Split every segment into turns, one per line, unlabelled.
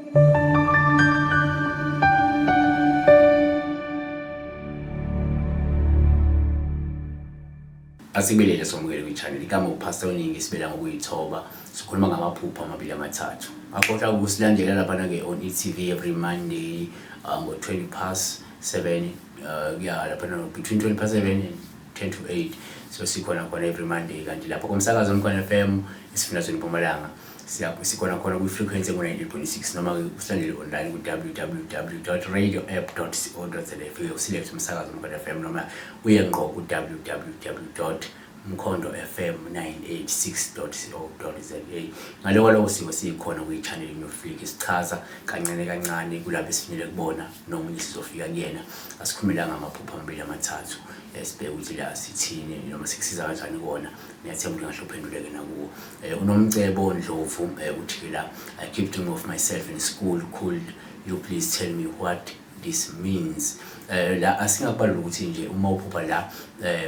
Asibelele somukele kwi-channel igama uPastor Oningi sibela ngokuyithoba sikhuluma ngamaphupho amabili amathathu. Ngakhohlwa ukusilandela laphana-ke on e-TV every Monday ngo-20 past 7 kuya laphana between 20 past 7 and 10 to 8, so sikhona khona every Monday. Kanti lapho kumsakazo Umkhonto FM esifundazweni Mpumalanga sikhona khona kwi-frequency engu-98.6, noma-ke usilandele online ku-www.radioapp.co.za, fike uselect umsakazo Umkhonto FM, noma uye ngqo ku-www.mkhondofm986.co.za. Ngale kwaloko siko sikhona kwi-channel Newflick, sichaza kancane kancane kulabo esifinyele kubona nomunye sizofika kuyena. Asikhulumelanga amaphupho amabili amathathu, sibheke ukuthi la sithini noma sikusiza kanjani kona. Ngiyathemba ukuthi ngahle uphenduleke nakuwo. UNomcebo Ndlovu uthi la, "I keep dreaming of myself in school. Could you please tell me what this means?" La asingakubalula ukuthi nje uma uphupha la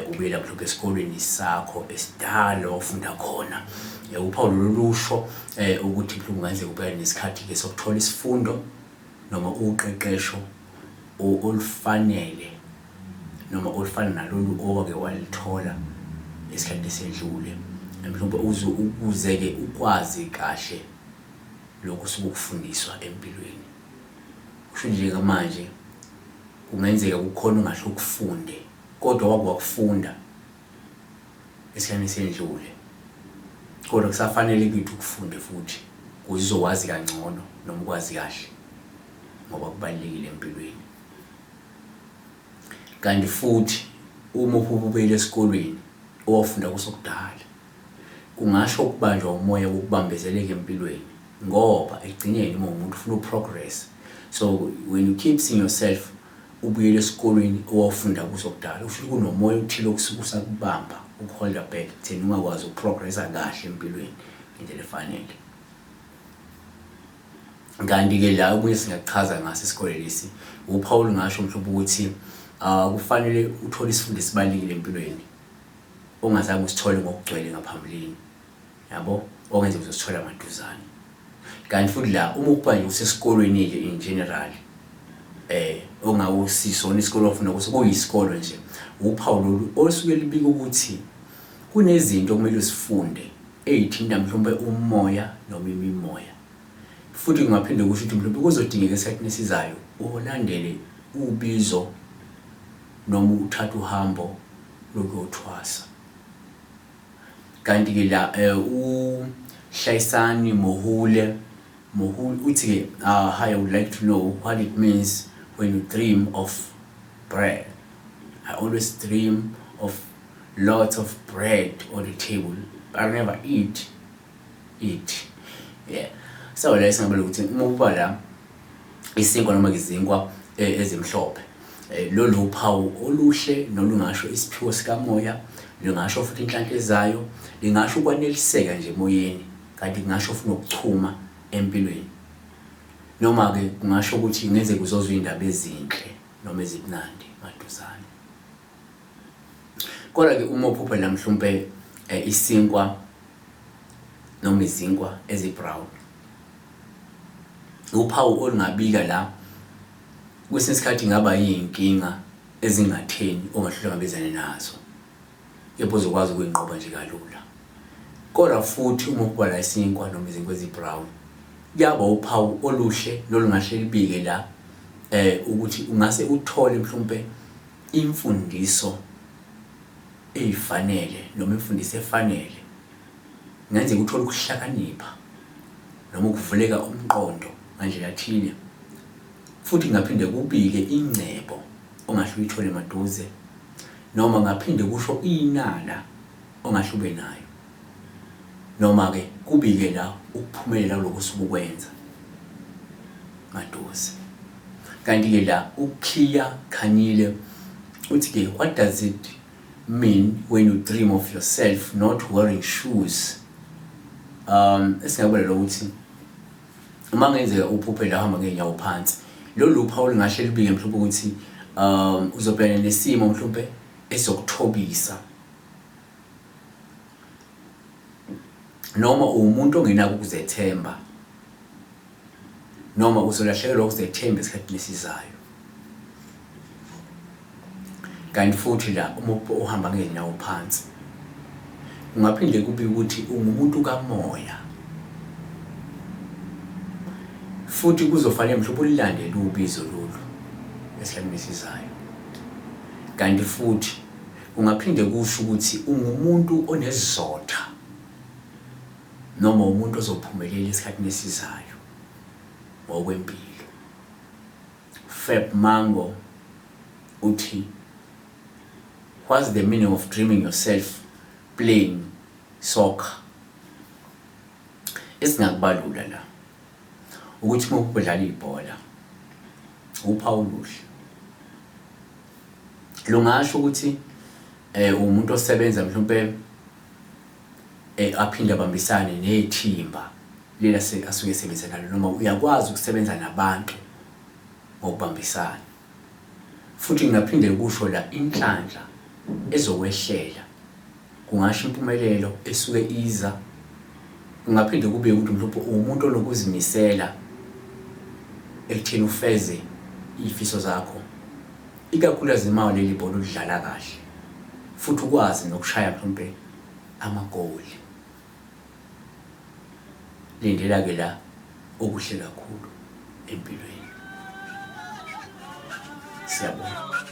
ubuyela mhlawumbe esikolweni sakho esidala ofunda khona, uphawu lolu lusho ukuthi mhlawumbe kungenzeka ubhekane nesikhathi-ke sokuthola isifundo noma uqeqesho olufanele noma olufana nalolu owake walithola esikhathini esedlule, mhlawumbe uze ukuze-ke ukwazi kahle lokhu osuke ukufundiswa empilweni. Kusho njengamanje kungenzeka kukhona ongahle ukufunde kodwa wake wakufunda esikhathini esendlule, kodwa kusafanele ukuthi ukufunde futhi ukuze uzokwazi kangcono noma ukwazi kahle, ngoba kubalulekile empilweni. Kanti futhi uma uphupha ubuyela esikolweni owafunda kuso kudala, kungasho ukubanjwa umoya wokubambezeleka empilweni, ngoba ekugcineni uma umuntu ufuna uprogress. So when you keep seeing yourself ubuyela esikolweni owawufunda kuso kudala, kusho ukuthi kunomoya othile okusuke usakubamba, ukuholda back ekutheni ungakwazi ukuprogressa kahle empilweni ngendlela efanele. Kanti-ke la okunye singakuchaza ngaso isikole lesi, uphawu olungasho mhlawumbe ukuthi kufanele uthole isifundo esibalulekile empilweni ongazange usithole ngokugcwele ngaphambilini, yabo, okungenzeka uzosithola maduzane. Kanti futhi la uma ukuba nje usesikolweni-ke in general, ongawusisona isikole ofuna kuso, kuyisikolo nje, uphawu lolu olusuke lubika ukuthi kunezinto okumele uzifunde ey'thinta mhlawumbe umoya noma imimoya. Futhi kungaphinde kusho ukuthi mhlawumbe kuzodingeka esikhathini esizayo ulandele ubizo noma uthathe uhambo lokuyothwasa. Kanti-ke la uHlayisani Mohule Mohule uthi-ke, "Hi, I would like to know what it means when you dream of bread. I always dream of lots of bread on the table, but I never eat it." Yeah, so la singabala ukuthi uma uba la isinkwa noma izinkwa ezimhlophe, lolu uphawu oluhle nolungasho isiphiwo sikamoya, lingasho futhi inhlanhla ezayo, lingasho ukwaneliseka nje emoyeni, kanti kungasho futhi nokuchuma empilweni, noma-ke kungasho ukuthi kungenzeka uzozwa iy'ndaba ezinhle noma ezimnandi maduzane. Kodwa-ke uma uphupha la mhlawumpe isinkwa noma izinkwa ezi-brown, uphawu olungabika la kwesinye isikhathi ingaba yiy'nkinga ezingatheni ongahle uhlangabezane nazo, kepha uzokwazi ukuyinqoba nje kalula. Kodwa futhi uma uphupha la isinkwa noma izinkwa ezi-brown, kuyaba uphawu oluhle nolungahle libike la ukuthi ungase uthole mhlawumpe imfundiso eyifanele noma imfundiso efanele. Kungenzeka uthole ukuhlakanipha noma ukuvuleka umqondo ngandlela thile, futhi kungaphinde kubike ingcebo ongahle uyithole maduze, noma kungaphinde kusho inala ongahle ube nayo, noma-ke kubike la ukuphumelela kulokhu osuke ukwenza maduze. Kanti-ke la uKhiya Khanyile uthi-ke, "What does it mean when you dream of yourself not wearing shoes?" Esingakubala ukuthi uma kungenzeka uphuphe la uhamba ngey'nyawo phansi, lolu phawu lingahle libike mhlawumbe ukuthi uzobhekana nesimo mhlawumbe esizokuthobisa, noma uwumuntu ongenako ukuzethemba, Noma uzolahlekelwa ukuzethemba esikhathini esizayo. Kanti futhi la uma uhamba ngezinyawo phansi kungaphinde kube ukuthi ungumuntu kamoya futhi kuzofanele mhlawumbe ulilandele ubizo lolu esikhathini esizayo. Kanti futhi kungaphinde kusho ukuthi ungumuntu onesizotha noma umuntu ozophumelela esikhathini esizayo ngokwempilo. Fab Mango uthi what's the meaning of dreaming yourself playing soccer? Esingakubalula la ukuthi uma udlala ibhola uphawu oluhle lungasho ukuthi eh umuntu osebenza mhlawumbe eh aphinde abambisane nethimba leli asuke esebenza nalo noma uyakwazi ukusebenza nabantu ngokubambisana. Futhi ngingaphinde kusho la inhlanhla ezokwehlela kungasho impumelelo esuke iza kungaphinde kube ukuthi mhlawumbe uwumuntu onokuzimisela ekutheni ufeze iy'fiso zakho ikakhulukazi uma leli bhola ulidlala kahle futhi ukwazi nokushaya mhlawumbe amagoli. Lindela ke la okuhle kakhulu empilweni. Siyabonga.